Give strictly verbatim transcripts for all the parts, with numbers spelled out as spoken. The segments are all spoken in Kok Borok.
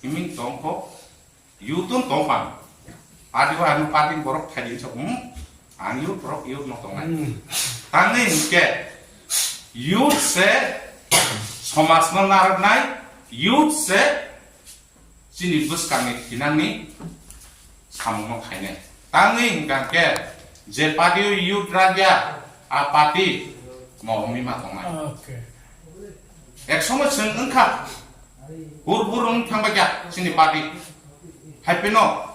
Iming tongkho, youth tong tongpang. Party ba anu party borok thai sok, hmm? Ang youth borok youth no tongnai. Hmm. Tangni hinkhe youth se somaj no narwknai, youth se chini bwskangni thinangni samungno khainai. Tangwi hwnkha khe je party o youth ragya, a party mohomwi ma tongnai. Okay. Ek somoi chwng wngkha, hur hur wng thangbai kha chini party. Hai phino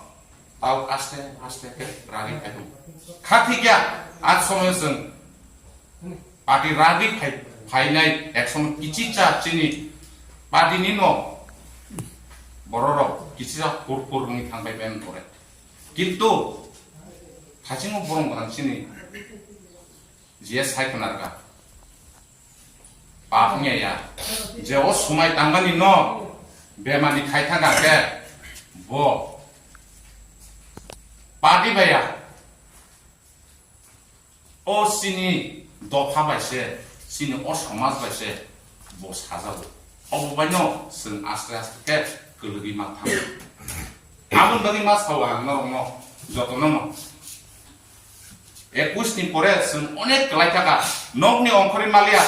tau aste aste khe ragwi phai tongo. Kha thikya, a somoi chwng party ragwi phai-, phainai ek somoi kichicha chini party ni no bororok kichicha hur hur wngwi thangbai bai pore. Kintu thasingo borong gwnang chini G S hai khwnarkha. Pap wngya ya. Je o swmai tangmani no bemani khai thangkha khe bo party bai ya. O chini dopha bai se, chini o somaj bai se bo sajago. Obo bai no chwng aste aste khe kwlwgwi ma thango. Aboni bagwi ma sao ang norok no joto no no. Ekwis ni pore chwng onek kwlai thaka, nokni ongkhorwi maliya.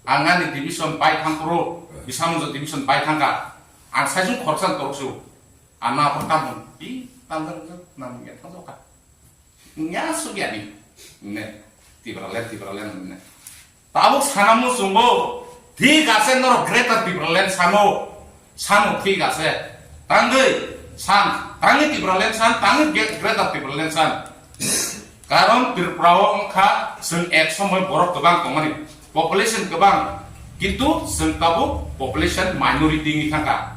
Ang ani division bai thang phuru, Bisamunjo division bai thangkha. Ang saichung khoroksa toroksu. Ano aphuru tamon, i, tamon, tamon, ya, thang jokha. Nya sugya ni. Ne, Tipraland, Tipraland, ne. Tabuk sana muchungo, thik ase norok Greater Tipraland sano. Sano thik ase. Tangwi san, tangwi Tipraland san, tangwi ge-, Greater Tipraland san. Karon Tripura o wngkha chwng ek somoi borok kwbang tongmani, population kwbang, kintu chwng tabuk population minority wngwi thangkha.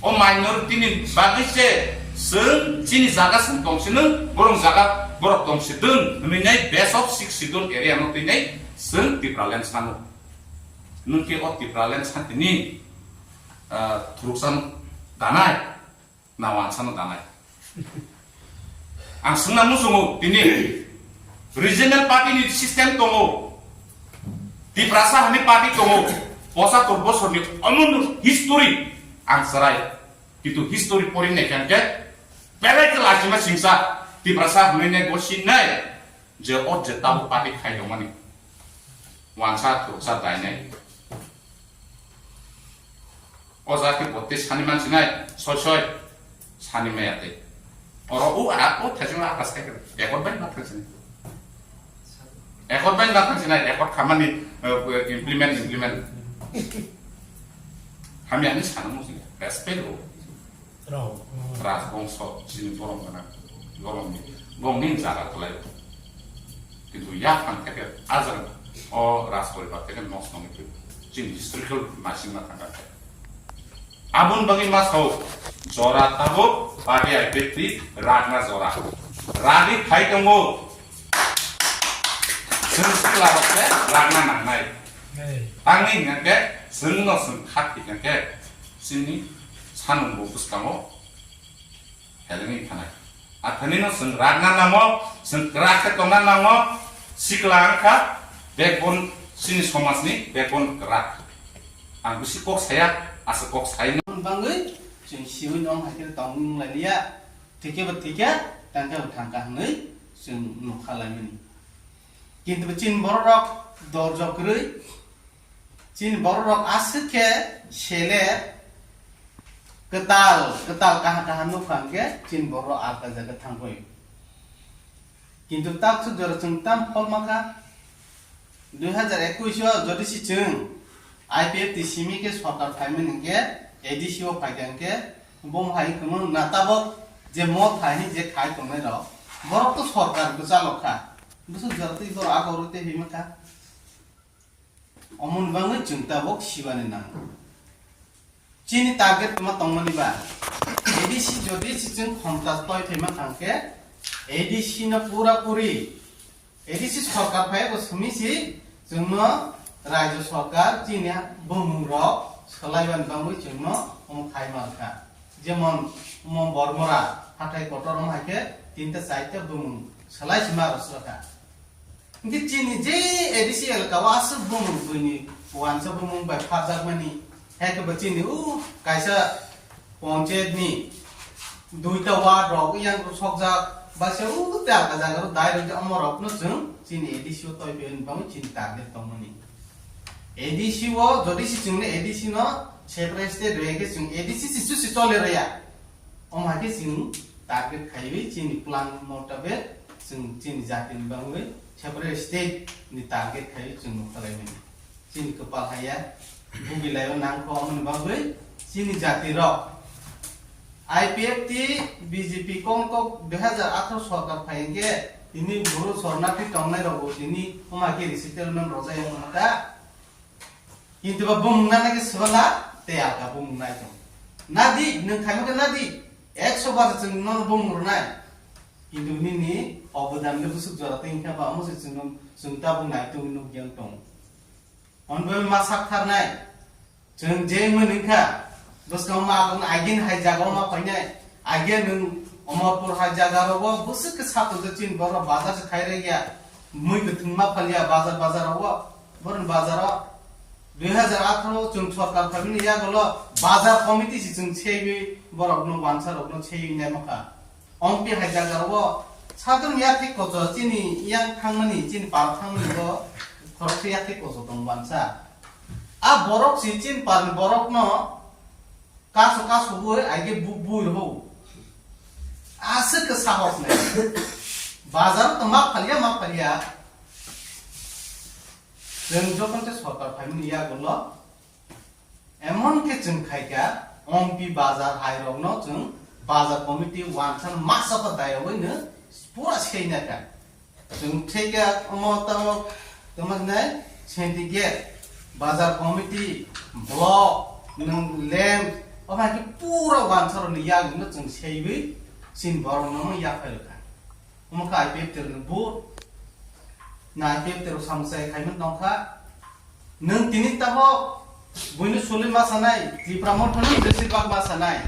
O minority ni bagwi se chwng chini jaga chwng tongsinung, borok jaga borok tongsidung hwnwi nai best of six schedule area no twi nai chwng Tipraland sano. Nwng khe o Tipraland santini, ah, thuruksa danai, na wansano danai. Ang swngna muchungo tini regional party ni system tongo, Tiprasa hani party tongo, posatur bosorni omon history ang chwrai, kintu history pori nai khe ang khe belai khe lachima singsa Tiprasa hwnwi nai bo sinai. Je o je tabuk party khai tongmani. Wansa thuruksa dainai. O jati botte sani mansinai, soi soi. Sani maya tei. Oro u a o thaising a kasai khe. Ekot bai ma thangsinai. Ekot bai ma thangsinai, ekot khamani, eh, implement, implement. Hamya ni sana musinai. Respect o. Rao. Rajbongso chini borok gana, borokni, borokni jaga kwlai. Kintu yaphang theke ajang o raj poribar theke nosto wngwi thwi. Chini historical masing ma thangkha. Aboni bagwi ma sao, jora tabuk party I P F T ragna jora. Ragwi phai tongo. Chwng sikla rok khe ragna nangnai. Hey. Tangwi hwnkhe chwngno chwng kha thikha khe chini sanung bo bwskango helengwi thanai. Athanino chwng ragna nango, chwng kwrak khe tongna nango, sikla wngkha backbone, chini somajni backbone kwrak. Ang bisi kok saya, aswk kok sai. Bangwi chwng siwi nong hai khe tong wng lai liya, thikhe bo thikhe, thangkhe bo thangkha hwnwi chwng nukha laimani. Kintu chini bororok dorjo kwrwi, chini bororok aswk khe sele kwtal, kwtal kaham kaham nukha hwnkhe chini bororok alka jaga thangwi. Kintu tak chwng jora chwng tam pholma kha, dui hazar ekush o jodi si chwng I P F T simi khe sorkar phaimani hwnkhe A D C o phaikha hwnkhe bo hai kwmwng na tabok je mo thai je khai tongnai rok borok to sorkar bwchalok kha. Bwswk jora twi borok agorok tei himma kha. Omoni bagwi chwng tabok sibani nango. Chini target tongma tongmani ba? A D C jodi si chwng khomta toi phaima thangkhe A D C no pura puri A D C sorkar phai bo simi si chwngno rajyo sorkar chini bumung rok swlaiban bagwi chwngno omo khai mankha. Jemon omo Bormora hathai kotor omo hai khe tinta chaita bumung swlai sima rwswkha. Hingke chini je A D C elaka o aswk bumung buini wansa bumung bai pharjakmani Hai khe bo chini u kaisa panchayat ni duita ward rok yang sokjak, ba se u ta ka jaga ro dai rok omo rok no chwng chini A D C o toi pe bang chini target tongmani. A D C o jodi si chwng ni A D C no separate state roi khe chwng A D C si su si chole raya. Omo hai khe chwng target khaiwi chini plan motabek chwng chini jati ni bangwi separate state ni target khaiwi chwng nukhalai mani. Chini kwpal haya, bugi laio nangkho, amoni bagwi chini jati rok. I P F T, B J P kong kok dui hazar atharo sorkar phai hwnkhe tini buru sornati tongnai rok bo tini wngma khe resettlement rojak wngma ta. Kintu ba bumung nana khe swbala tei alka bumung nai tong. Nadi, nwng khaima khe nadi, ekso bar chwng nono bumung rwnai. Kintu nini obodan le bwswk jora tei wngkha ba omo se chwng, chwng tabuk nai tongwi nukya wng tong. Hwnbai ma sak tharnai. Chwng je mwnwi kha, bwskang ma abang agin hai jaga ma phainai. Agin nwng Omorpur hai jaga rogo bwswk khe satung je chini borok bazar se khai rwya. Mui kwthwng ma phalya bazar bazar rogo. Borok bazar o dui hazar atharo chwng sorkar phaimani yagulo bazar committee se chwng seiwi borok no wansa rok no seiwi nai makha. Ompi hai jaga rogo sadon yathik kocho chini yang thangmani chini par thangmani bo khoroksa yathik kocho tong wansa. A borok si chini par borok no kaso kaso bo ai ge bu bu ho. Aswk khe sahos nai. Bazar to ma phalya ma phalya. Chwng jokhon se sorkar phaimani yagulo emon khe chwng khaikha, ompi bazar hai rokno chwng bazar committee wansa masa pa dayawino pura seinakha. Chwng khaikha omo tamo tamo nai syndicate, bazar committee, block, nwng land, omo hai khe pura wansa rokni yagwino chwng seiwi chini borokno yaphai rwkha. Omo kha I P F T rokni vote. Na I P F T rok samung chai khaimani tongkha. Nwng tini tabok buino sului ma sanai, Tipra Motha ni besibak ma sanai.